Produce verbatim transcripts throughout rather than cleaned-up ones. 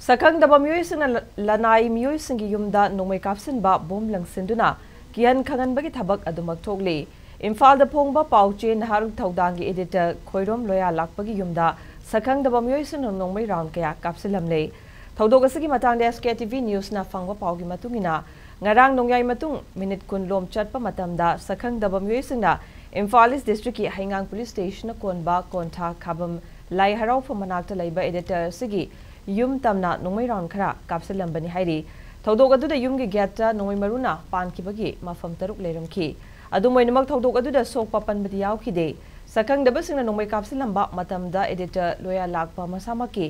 ꯁꯛꯈꯪꯗꯕ ꯃꯤꯑꯣꯏꯁꯤꯡꯅ ꯂ- ꯂꯅꯥꯏ ꯃꯤꯑꯣꯏꯁꯤꯡꯒꯤ ꯌꯨꯝꯗ ꯅꯣꯡꯃꯩ ꯀꯥꯞꯁꯤꯟꯕ, ꯕꯣꯝ ꯂꯪꯁꯤꯟꯗꯨꯅ ꯀꯤꯍꯟ ꯈꯪꯍꯟꯕꯒꯤ ꯊꯕꯛ ꯑꯗꯨꯃꯛ ꯊꯣꯛꯂꯤ꯫ ꯏꯝꯐꯥꯜꯗ ꯐꯣꯡꯕ ꯄꯥꯎ ꯆꯦ ꯅꯍꯥꯔꯣꯜ ꯊꯧꯗꯥꯡꯒꯤ editor ꯈꯣꯏꯔꯣꯝ ꯂꯣꯌꯥ ꯂꯥꯛꯄꯒꯤ ꯌꯨꯝꯗ ꯁꯛꯈꯪꯗꯕ ꯃꯤꯑꯣꯏꯁꯤꯡꯅ ꯅꯣꯡꯃꯩ round ꯀꯌꯥ ꯀꯥꯞꯁꯤꯜꯂꯝꯂꯦ꯫ ꯊꯧꯗꯣꯛ ꯑꯁꯤꯒꯤ ꯃꯇꯥꯡꯗ S K T V Newsꯅ ꯐꯪꯕ ꯄꯥꯎꯒꯤ ꯃꯇꯨꯡ ꯏꯟꯅ, ꯉꯔꯥꯡ ꯅꯣꯡꯌꯥꯏ ꯃꯇꯨꯡ ꯃꯤꯅꯤꯠ ꯀꯨꯟ ꯂꯣꯝ ꯆꯠꯄ ꯃꯇꯝꯗ ꯁꯛꯈꯪꯗꯕ ꯃꯤꯑꯣꯏꯁꯤꯡꯅ ꯏꯝꯐꯥꯜ East Districtꯀꯤ ꯍꯩꯉꯥꯡ Police Stationꯅ ꯀꯣꯟꯕ ꯀꯣꯟꯊꯥ ꯈꯥꯕꯝ ꯂꯥꯏ ꯍꯔꯥꯎꯐꯝ ꯃꯅꯥꯛꯇ ꯂꯩꯕ editor ꯑꯁꯤꯒꯤ ꯌꯨꯝ ꯇꯝꯅ ꯅꯣꯡꯃꯩ round ꯈꯔ ꯀꯥꯞꯁꯤꯜꯂꯝꯕꯅꯤ ꯍꯥꯏꯔꯤ꯫ ꯊꯧꯗꯣꯛ ꯑꯗꯨꯗ ꯌꯨꯝꯒꯤ gateꯇ ꯅꯣꯡꯃꯩ ꯃꯔꯨꯅ ꯄꯥꯟꯈꯤꯕꯒꯤ ꯃꯐꯝ ꯇꯔꯨꯛ ꯂꯩꯔꯝꯈꯤ꯫ ꯑꯗꯨꯝ ꯑꯣꯏꯅꯃꯛ, ꯊꯧꯗꯣꯛ ꯑꯗꯨꯗ ꯁꯣꯛꯄ ꯄꯟꯕꯗꯤ ꯌꯥꯎꯈꯤꯗꯦ꯫ ꯁꯛꯈꯪꯗꯕꯁꯤꯡꯅ ꯅꯣꯡꯃꯩ ꯀꯥꯞꯁꯤꯜꯂꯝꯕ ꯃꯇꯝꯗ editor ꯂꯣꯌꯥ ꯂꯥꯛꯄ ꯃꯁꯥꯃꯛꯀꯤ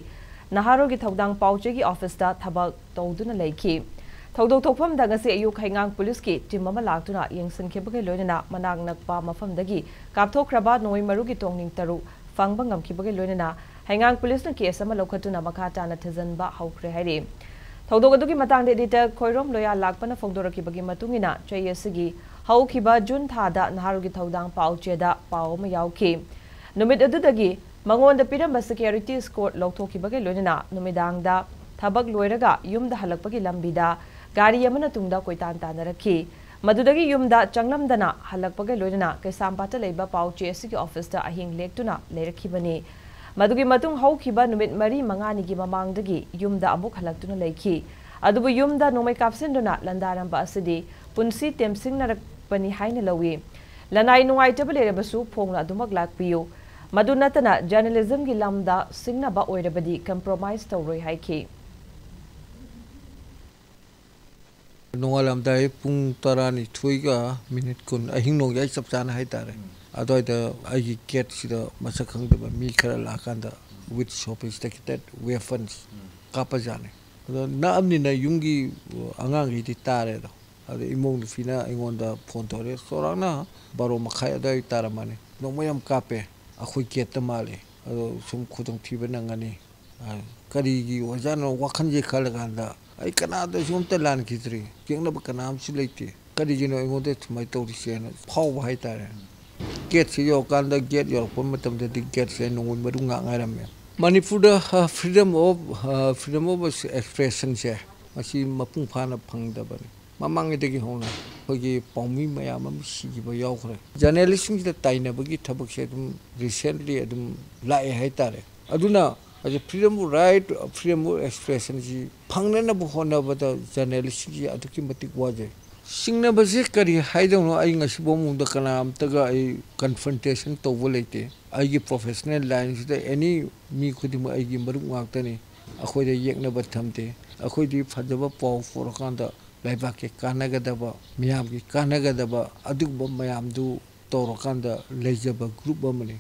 ꯅꯍꯥꯔꯣꯜꯒꯤ ꯊꯧꯗꯥꯡ ꯄꯥꯎ ꯆꯦꯒꯤ officeꯇ ꯊꯕꯛ ꯇꯧꯗꯨꯅ ꯂꯩꯈꯤ꯫ ꯊꯧꯗꯣꯛ ꯊꯣꯛꯐꯝꯗ ꯉꯁꯤ ꯑꯌꯨꯛ ꯍꯩꯉꯥꯡ Policeꯀꯤ team ꯑꯃ ꯂꯥꯛꯇꯨꯅ ꯌꯦꯡꯁꯤꯟꯈꯤꯕꯒ ꯂꯣꯏꯅꯅ ꯃꯅꯥꯛ ꯅꯛꯄ ꯃꯐꯝꯗꯒꯤ ꯀꯥꯞꯊꯣꯛꯈ꯭ꯔꯕ ꯅꯣꯡꯃꯩ ꯃꯔꯨꯒꯤ ꯇꯣꯡꯅꯤꯡ ꯇꯔꯨꯛ ꯐꯪꯕ ꯉꯝꯈꯤꯕꯒ ꯂꯣꯏꯅꯅ ꯍꯩꯉꯥꯡ Policeꯅ case ꯑꯃ ꯂꯧꯈꯠꯇꯨꯅ ꯃꯈꯥ ꯇꯥꯅ ꯊꯤꯖꯤꯟꯕ ꯍꯧꯈ꯭ꯔꯦ ꯍꯥꯏꯔꯤ꯫ ꯊꯧꯗꯣꯛ ꯑꯗꯨꯒꯤ ꯃꯇꯥꯡꯗ editor ꯈꯣꯏꯔꯣꯝ ꯂꯣꯌꯥ ꯂꯥꯛꯄꯅ ꯐꯣꯡꯗꯣꯔꯛꯈꯤꯕꯒꯤ ꯃꯇꯨꯡ ꯏꯟꯅ, ꯆꯍꯤ ꯑꯁꯤꯒꯤ ꯍꯧꯈꯤꯕ June ꯊꯥꯗ ꯅꯍꯥꯔꯣꯜꯒꯤ ꯊꯧꯗꯥꯡ ꯄꯥꯎ ꯆꯦꯗ ꯄꯥꯎ ꯑꯃ ꯌꯥꯎꯈꯤ꯫ ꯅꯨꯃꯤꯠ ꯑꯗꯨꯗꯒꯤ ꯃꯉꯣꯟꯗ ꯄꯤꯔꯝꯕ security escort ꯂꯧꯊꯣꯛꯈꯤꯕꯒ ꯂꯣꯏꯅꯅ ꯅꯨꯃꯤꯗꯥꯡꯗ ꯊꯕꯛ ꯂꯣꯏꯔꯒ ꯌꯨꯝꯗ ꯍꯜꯂꯛꯄꯒꯤ ꯂꯝꯕꯤꯗ ꯒꯥꯔꯤ ꯑꯃꯅ ꯇꯨꯡꯗ ꯀꯣꯏꯇꯥꯟ ꯇꯥꯟꯅꯔꯛꯈꯤ꯫ ꯃꯗꯨꯗꯒꯤ ꯌꯨꯝꯗ ꯆꯪꯂꯝꯗꯅ ꯍꯜꯂꯛꯄꯒ ꯂꯣꯏꯅꯅ ꯀꯩꯁꯥꯝꯄꯥꯠꯇ ꯂꯩꯕ ꯄꯥꯎ ꯆꯦ ꯑꯁꯤꯒꯤ officeꯇ ꯑꯍꯤꯡ ꯂꯦꯛꯇꯨꯅ ꯂꯩꯔꯛꯈꯤꯕꯅꯤ꯫ ꯃꯗꯨꯒꯤ ꯃꯇꯨꯡ ꯍꯧꯈꯤꯕ ꯅꯨꯃꯤꯠ ꯃꯔꯤ ꯃꯉꯥꯅꯤꯒꯤ ꯃꯃꯥꯡꯗꯒꯤ ꯌꯨꯝꯗ ꯑꯃꯨꯛ ꯍꯜꯂꯛꯇꯨꯅ ꯂꯩꯈꯤ꯫ ꯑꯗꯨꯕꯨ ꯌꯨꯝꯗ ꯅꯣꯡꯃꯩ ꯀꯥꯞꯁꯤꯟꯗꯨꯅ ꯂꯥꯟꯗꯥꯔꯝꯕ ꯑꯁꯤꯗꯤ ꯄꯨꯟꯁꯤ ꯇꯦꯝꯁꯤꯡꯅꯔꯛꯄꯅꯤ ꯍꯥꯏꯅ ꯂꯧꯏ꯫ ꯂꯅꯥꯏ ꯅꯨꯡꯉꯥꯏꯇꯕ ꯂꯩꯔꯕꯁꯨ ꯐꯣꯡꯅ ꯑꯗꯨꯃꯛ ꯂꯥꯛꯄꯤꯌꯨ꯫ ꯃꯗꯨ ꯅꯠꯇꯅ journalismꯒꯤ ꯂꯝꯗ ꯁꯤꯡꯅꯕ ꯑꯣꯏꯔꯕꯗꯤ compromise ꯇꯧꯔꯣꯏ ꯍꯥꯏꯈꯤ꯫ ꯅꯣꯡꯉꯥꯜꯂꯝꯗꯥꯏ ꯄꯨꯡ ꯇꯔꯥꯅꯤꯊꯣꯏꯒ ꯃꯤꯅꯤꯠ ꯀꯨꯟ, ꯑꯍꯤꯡ ꯅꯣꯡꯌꯥꯏ ꯆꯞ ꯆꯥꯅ ꯍꯥꯏꯇꯥꯔꯦ꯫ ꯑꯗꯨꯋꯥꯏꯗ ꯑꯩꯒꯤ gateꯁꯤꯗ ꯃꯁꯛ ꯈꯪꯗꯕ ꯃꯤ ꯈꯔ ꯂꯥꯛꯑꯀꯥꯟꯗ with sophisticated weapons ꯀꯥꯞꯄꯖꯥꯠꯅꯤ꯫ ꯑꯗꯣ ꯅꯛꯑꯕꯅꯤꯅ ꯌꯨꯝꯒꯤ ꯑꯉꯥꯡꯈꯩꯗꯤ ꯇꯥꯔꯦ꯫ ꯑꯗꯣ ꯑꯗꯣ ꯏꯃꯧ ꯅꯨꯄꯤꯅ ꯑꯩꯉꯣꯟꯗ phone ꯇꯧꯔꯦ, ꯆꯥꯎꯔꯥꯛꯅ ꯕꯥꯔꯣ ꯃꯈꯥꯏ ꯑꯗꯨꯋꯥꯏ ꯇꯥꯔꯝꯃꯅꯤ꯫ "ꯅꯣꯡꯃꯩ ꯌꯥꯝ ꯀꯥꯞꯄꯦ, ꯑꯩꯈꯣꯏ gateꯇ ꯃꯥꯜꯂꯦ꯫ ꯑꯗꯣ ꯁꯨꯝ ꯈꯨꯗꯣꯡꯊꯤꯕ ꯅꯪꯉꯅꯤ꯫ ꯑ, ꯀꯔꯤꯒꯤ ꯑꯣꯏꯖꯥꯠꯅꯣ?" ꯋꯥꯈꯜꯁꯦ ꯈꯜꯂꯀꯥꯟꯗ ꯑꯩ ꯀꯅꯥꯗꯁꯨ ꯑꯝꯇ ꯂꯥꯟꯈꯤꯗ꯭ꯔꯤ, ꯌꯦꯡꯅꯕ ꯀꯅꯥꯝꯁꯨ ꯂꯩꯇꯦ꯫ ꯀꯔꯤꯒꯤꯅꯣ ꯑꯩꯉꯣꯟꯗ ꯁꯨꯃꯥꯏꯅ ꯇꯧꯔꯤꯁꯦꯅ ꯐꯥꯎꯕ ꯍꯥꯏꯇꯥꯔꯦ꯫ Gateꯁꯦ ꯌꯧꯔꯀꯥꯟꯗ, gate ꯌꯧꯔꯛꯄ ꯃꯇꯝꯗꯗꯤ gateꯁꯦ ꯅꯣꯡꯃꯩ ꯃꯔꯨ ꯉꯥꯛ ꯉꯥꯏꯔꯝꯃꯦ꯫ ꯃꯅꯤꯄꯨꯔꯗ freedom of freedom of expressionꯁꯦ ꯃꯁꯤ ꯃꯄꯨꯡ ꯐꯥꯅ ꯐꯪꯗꯕꯅꯤ꯫ ꯃꯃꯥꯡꯉꯩꯗꯒꯤ ꯍꯧꯅ ꯑꯩꯈꯣꯏꯒꯤ ꯄꯥꯎꯃꯤ ꯃꯌꯥꯝ ꯑꯃ ꯁꯤꯈꯤꯕ ꯌꯥꯎꯈ꯭ꯔꯦ꯫ ꯖꯔꯅꯦꯂꯤꯁꯁꯤꯡꯁꯤꯗ ꯇꯥꯏꯅꯕꯒꯤ ꯊꯕꯛꯁꯦ ꯑꯗꯨꯝ recently ꯑꯗꯨꯝ ꯂꯥꯛꯑꯦ ꯍꯥꯏꯇꯥꯔꯦ꯫ ꯑꯗꯨꯅ ꯍꯧꯖꯤꯛ freedom of right, freedom of expressionꯁꯤ ꯐꯪꯅꯅꯕ ꯍꯣꯠꯅꯕꯗ ꯖꯔꯅꯦꯂꯤꯁꯁꯤꯡꯁꯤ ꯑꯗꯨꯛꯀꯤ ꯃꯇꯤꯛ ꯋꯥꯖꯩ꯫ ꯆꯤꯡꯅꯕꯁꯦ ꯀꯔꯤ ꯍꯥꯏꯗꯧꯅꯣ? ꯑꯩ ꯉꯁꯤꯐꯥꯎ ꯃꯉꯣꯟꯗ ꯀꯅꯥꯝꯇꯒ ꯑꯩ confrontation ꯇꯧꯕ ꯂꯩꯇꯦ꯫ ꯑꯩꯒꯤ professional lineꯁꯤꯗ any ꯃꯤ ꯈꯨꯗꯤꯡꯃꯛ ꯑꯩꯒꯤ ꯃꯔꯨꯞ ꯉꯥꯛꯇꯅꯤ꯫ ꯑꯩꯈꯣꯏꯗ ꯌꯦꯛꯅꯕ ꯊꯝꯗꯦ꯫ ꯑꯩꯈꯣꯏꯗꯤ ꯐꯖꯕ ꯄꯥꯎ ꯄꯨꯔꯛꯀꯥꯟꯗ ꯂꯩꯕꯥꯛꯀꯤ ꯀꯥꯟꯅꯒꯗꯕ, ꯃꯤꯌꯥꯝꯒꯤ ꯀꯥꯟꯅꯒꯗꯕ ꯑꯗꯨꯒꯨꯝꯕ ꯃꯌꯥꯝꯗꯨ ꯇꯧꯔꯀꯥꯟꯗ ꯂꯩꯖꯕ group ꯑꯃꯅꯤ꯫